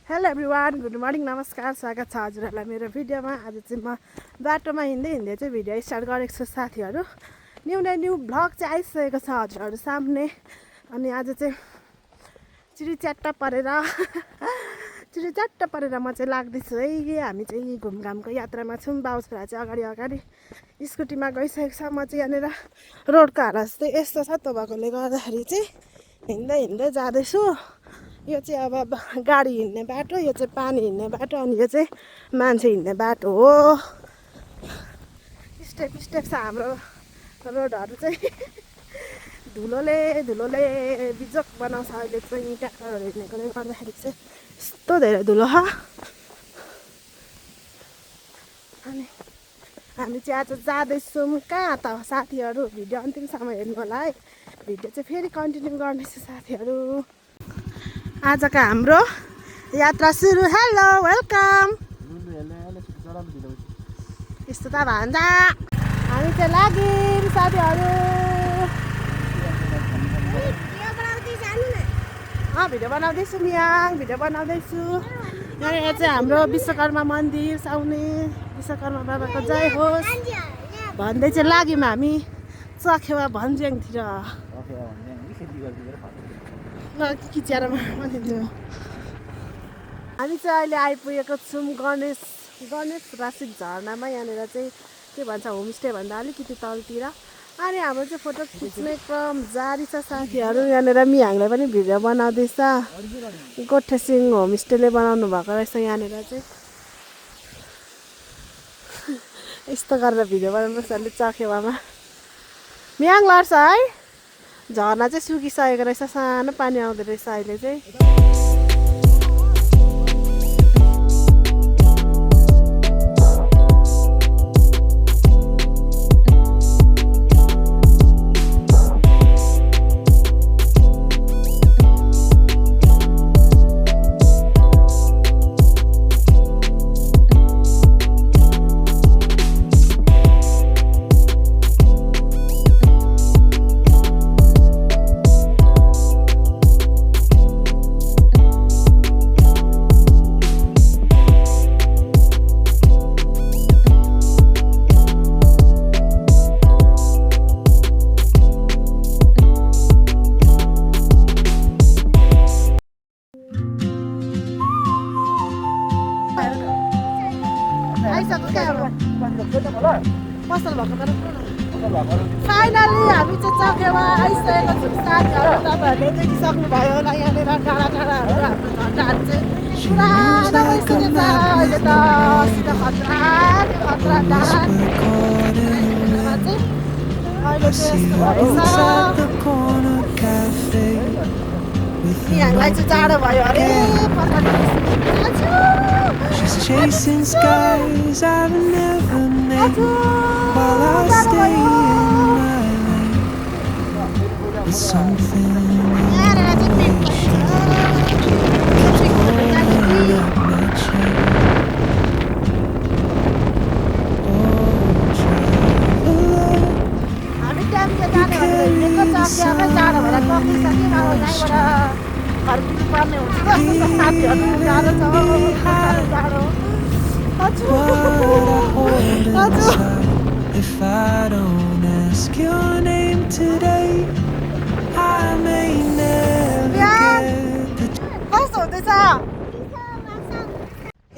Hello everyone, good morning, नमस्कार, स्वागत छ हजुरहरूलाई मेरो भिडियोमा। आज चाहिँ म बाटोमा हिँड्दै चाहिँ भिडियो स्टार्ट गरेको छु साथीहरू। न्यू भ्लग चाहिँ आइसकेको छ हजुरहरू सामने। अनि आज चाहिँ चिरीच्याट्टा परेर म चाहिँ लाग्दैछु है। हामी चाहिँ घुमघामको यात्रामा छौँ। बाउ छोरा चाहिँ अगाडि स्कुटीमा गइसकेको छ। म चाहिँ यहाँनिर रोडको हालत चाहिँ यस्तो छ, त्यो भएकोले गर्दाखेरि चाहिँ हिँड्दै जाँदैछु। यो चाहिँ अब गाडी हिँड्ने बाटो, यो चाहिँ पानी हिँड्ने बाटो, अनि यो चाहिँ मान्छे हिँड्ने बाटो हो। स्टेप छ हाम्रो रोडहरू चाहिँ। धुलोले बिजोक बनाउँछ अहिले चाहिँ ट्र्याक्टरहरू हिँड्नेकोले गर्दाखेरि चाहिँ यस्तो धेरै धुलो छ। अनि हामी चाहिँ आज जाँदैछौँ कहाँ त साथीहरू। भिडियो अन्तिमसम्म हेर्नु होला है। भिडियो चाहिँ फेरि कन्टिन्यू गर्नेछु साथीहरू। आजको हाम्रो यात्रा सुरु। Hello, welcome. यस्तो त भन्छ। हामी चाहिँ लाग्यौँ साथीहरू। भिडियो बनाउँदैछु मियाङ, भिडियो बनाउँदैछु। यहाँ चाहिँ हाम्रो विश्वकर्मा मन्दिर साउने विश्वकर्मा बाबाको जय होस् भन्दै चाहिँ लाग्यौँ हामी चखेवा भन्ज्याङतिर। हामी चाहिँ अहिले आइपुगेको छौँ गणेश राशिक झरनामा। यहाँनिर चाहिँ के भन्छ, होमस्टे भन्दा अलिकति तलतिर। अनि हाम्रो चाहिँ फोटो खिच्ने क्रम जारी छ साथीहरू। यहाँनिर मिहाङले पनि भिडियो बनाउँदैछ। गोठेसिङ होमस्टेले बनाउनु भएको रहेछ। यहाँनिर चाहिँ यस्तो गरेर भिडियो बनाउनुपर्छ अहिले चखेवामा। मिहाङ लड्छ है। झरना चाहिँ सुकिसकेको रहेछ, सानो पानी आउँदो रहेछ अहिले चाहिँ। फाइनली हामी चाहिँ चखेवा आइसकेको छौँ साथीहरू। तपाईँहरूले देखिसक्नुभयो होला यहाँनिर टाढाहरू हाम्रो झन्डाहरू चाहिँ पुरा दबाइसकेको छ अहिले त। सिधा खतरा डाँडा चाहिँ अहिले चाहिँ यस्तो भएछ। यहाँलाई चाहिँ जाडो भयो अरे। She's chasing skies I've never met while I stay in my lane. But something in she keeps pulling up my chain. हामी टाइमको जाने भनेर हिँडेको चक्यामै जाडो भएर टक्किसक्यौँ। अब यहीँबाट फर्किनु पर्ने हुन्छ साथीहरू। जाडो छ, जाडो। If I don't ask your name today, I may never get the कस्तो हुँदैछ?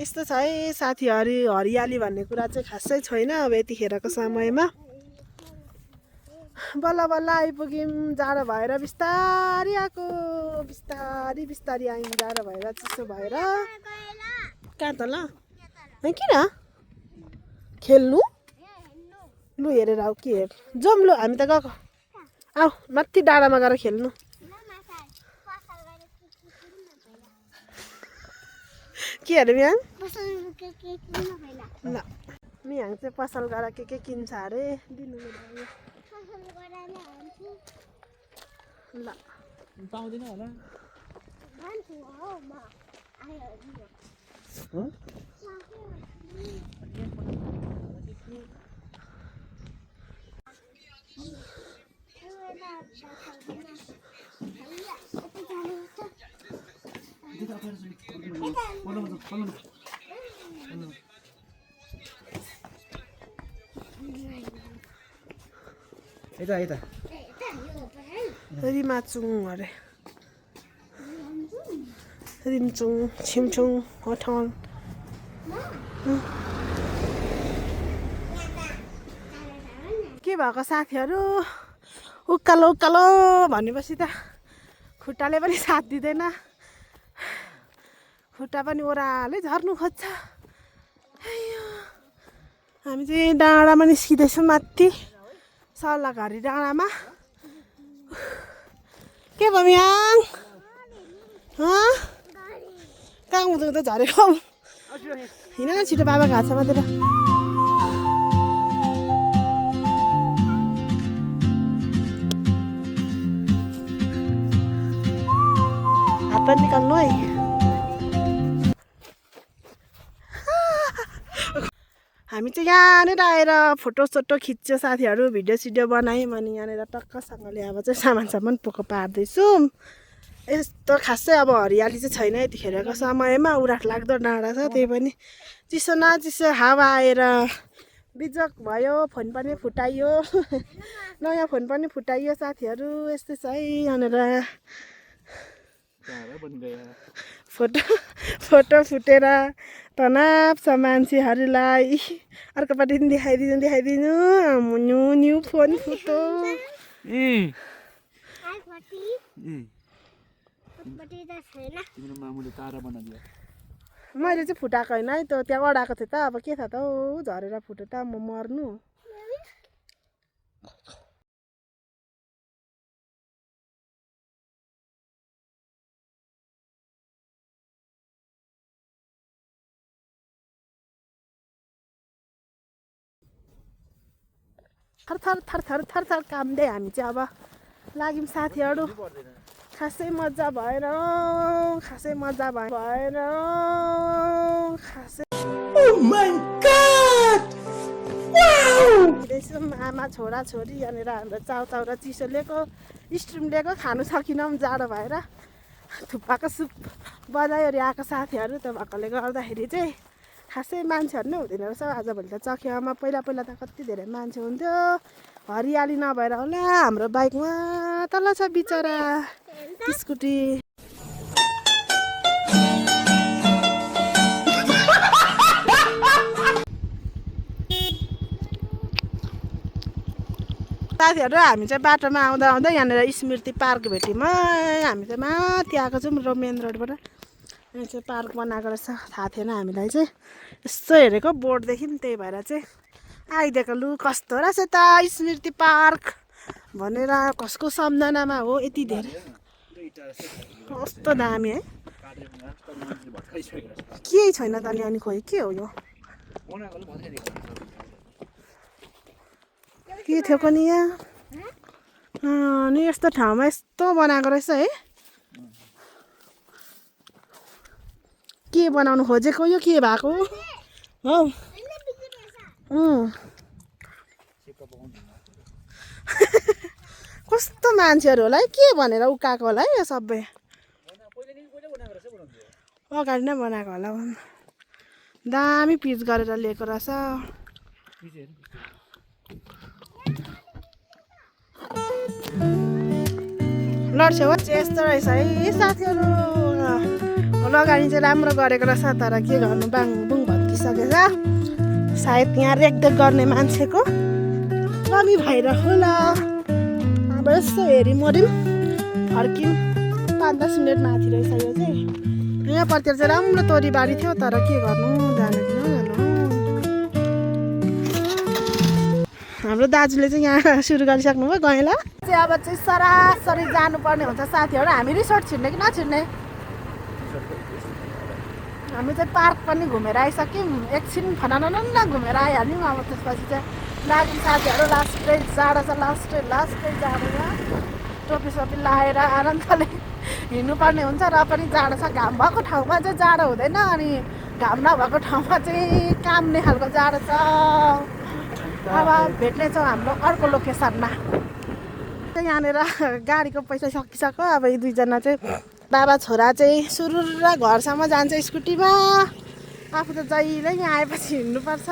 यस्तो छ है साथीहरू। हरियाली भन्ने कुरा चाहिँ खासै छैन अब यतिखेरको समयमा। बल्ल आइपुग्यौँ। जाडो भएर बिस्तारी आएको, बिस्तारी आयौँ। जाडो भएर चिसो भएर कहाँ त ल किन खेल्नु लु हेरेर आऊ के हेर। जाउँ लु हामी त गएको। आऊ माथि डाँडामा गएर खेल्नु। के अरे मियाङ? ल मियाङ चाहिँ पसल गएर के किन्छ अरे दिनु। ल पाउँदैन होला। यता यता रिमाचुङ अरे रिमचुङ छिमचुङ होटल के भएको साथीहरू उकालो उकालो भनेपछि त खुट्टाले पनि साथ दिँदैन खुट्टा पनि ओह्रालै झर्नु खोज्छ हामी चाहिँ डाँडामा निस्किँदैछौँ माथि सल्लाहघरी डाँडामा के भयो म्याङ कहाँ हुँदो हुँदो झरेको हिँड न छिटो बाबाको हात छ मात्र हात पनि निकाल्नु है हामी चाहिँ यहाँनिर आएर फोटोसोटो खिच्यो साथीहरू भिडियो सिडियो बनायौँ अनि यहाँनिर टक्कसँगले अब चाहिँ सामान पोको पार्दैछौँ यस्तो खासै अब हरियाली चाहिँ छैन यतिखेरको समयमा उराठ लाग्दो डाँडा छ त्यही पनि चिसो न चिसो हावा आएर बिजोक भयो फोन पनि फुटाइयो नयाँ फोन पनि फुटाइयो साथीहरू यस्तै छ है यहाँनिर फोटो फुटेर तनाव छ मान्छेहरूलाई अर्कोपट्टि पनि देखाइदिनु न्यु फोन फुटो मैले चाहिँ फुटाएको होइन है त त्यहाँ अडाएको थिएँ त अब के थाहा त हौ झरेर फुट्यो त म मर्नु थर कामदै हामी चाहिँ अब लाग्यौँ साथीहरू खासै मजा भएन खासै आमा छोरा छोरी यहाँनिर हाम्रो चाउचाउ र चिसो लिएको स्ट्रिम लिएको खानु सकिनौँ जाडो भएर थुक्पाको सुप बजाइवरी आएको साथीहरू त भएकोले गर्दाखेरि चाहिँ खासै मान्छेहरू नै हुँदैन रहेछ आजभोलि त चकियामा पहिला त कति धेरै मान्छे हुन्थ्यो हरियाली नभएर होला हाम्रो बाइकमा तल छ बिचरा स्कुटी साथीहरू हामी चाहिँ बाटोमा आउँदा यहाँनिर स्मृति पार्क भेट्यौँ हामी चाहिँ माथि आएको छौँ मेन रोडबाट यहाँ चाहिँ पार्क बनाएको रहेछ थाहा थिएन हामीलाई चाहिँ यस्तो हेरेको बोर्डदेखि त्यही भएर चाहिँ आइदिएको लु कस्तो रहेछ त स्मृति पार्क भनेर कसको सम्झनामा हो यति धेरै कस्तो दामी है केही छैन त नि अनि खोइ के हो यो के थियो नि यहाँ अनि यस्तो ठाउँमा यस्तो बनाएको रहेछ है के बनाउनु खोजेको यो के भएको हौ कस्तो मान्छेहरू होला है के भनेर उकाएको होला है यो सबै अगाडि नै बनाएको होला दामी पिच गरेर लिएको रहेछ लड्छेउ यस्तो रहेछ है साथीहरू लगानी चाहिँ राम्रो गरेको रहेछ तर के गर्नु बाङबुङ भत्किसकेछ सायद यहाँ रेखदेख गर्ने मान्छेको कमी भएर होला अब यसो हेरिमरिम फर्क्यौँ 5-10 मिनट माथि रहेछ यो चाहिँ यहाँपट्टि चाहिँ राम्रो तोरीबारी थियो तर के गर्नु जानु हाम्रो दाजुले चाहिँ यहाँ सुरु गरिसक्नु भयो गएला चाहिँ अब चाहिँ सरासरी जानुपर्ने हुन्छ साथीहरू हामी रिसोर्ट छिर्ने कि नछिर्ने हामी चाहिँ पार्क पनि घुमेर आइसक्यौँ एकछिन फनानन्न घुमेर आइहाल्यौँ अब त्यसपछि चाहिँ लाग्यौँ साथीहरू लास्टै जाडो छ लास्टै जाडो टोपी सोपी लगाएर आनन्दले हिँड्नुपर्ने हुन्छ र पनि जाडो छ घाम भएको ठाउँमा चाहिँ जाडो हुँदैन अनि घाम नभएको ठाउँमा चाहिँ काम्ने खालको जाडो छ अब भेट्नेछौँ हाम्रो अर्को लोकेसनमा यहाँनिर गाडीको पैसा सकिसक्यो अब यी दुईजना चाहिँ बाबा छोरा चाहिँ सुरुर घरसम्म जान्छ स्कुटीमा आफू त जहिले यहाँ आएपछि हिँड्नुपर्छ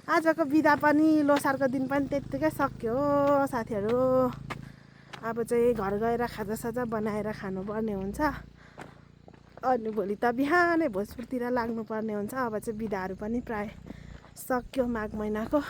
आजको बिदा पनि लोसारको दिन पनि त्यत्तिकै सक्यो साथीहरू अब चाहिँ घर गएर खाजासाजा बनाएर खानुपर्ने हुन्छ अनि भोलि त बिहानै भोजपुरतिर लाग्नुपर्ने हुन्छ अब चाहिँ बिदाहरू पनि प्राय सक्यो माघ महिनाको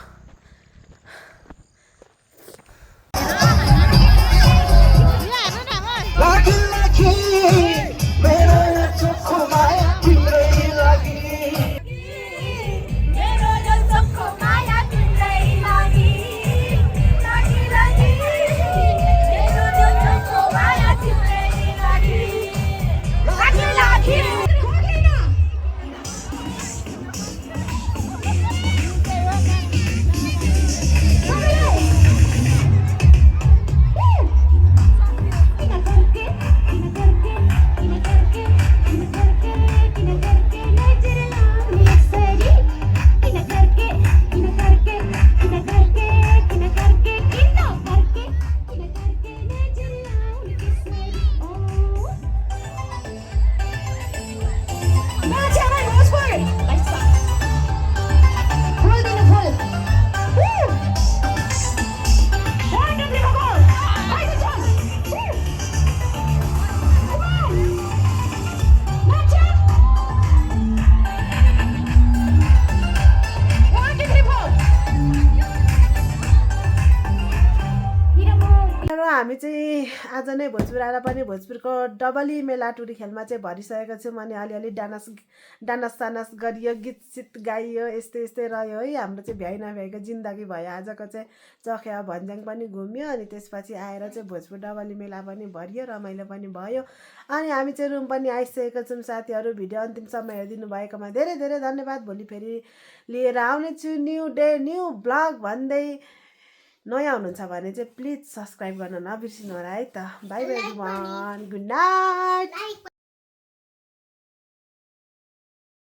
हामी चाहिँ आज नै भोजपुर आएर पनि भोजपुरको डबली मेला टुरी खेलमा चाहिँ भरिसकेको छौँ अनि अलिअलि डान्स सानस गरियो गीत सित गाइयो यस्तै यस्तै रह्यो है हाम्रो चाहिँ भ्याइ नभ्याइको जिन्दगी भयो आजको चाहिँ चखेवा भन्ज्याङ पनि घुम्यो अनि त्यसपछि आएर चाहिँ भोजपुर डबली मेला पनि भरियो रमाइलो पनि भयो अनि हामी चाहिँ रुम पनि आइसकेको छौँ साथीहरू भिडियो अन्तिमसम्म हेरिदिनु भएकोमा धेरै धेरै धन्यवाद भोलि फेरि लिएर आउनेछु न्यू डे न्यू ब्लग भन्दै नयाँ हुनुहुन्छ भने चाहिँ प्लिज सब्सक्राइब गर्न नबिर्सिनु होला है त by by everyone good night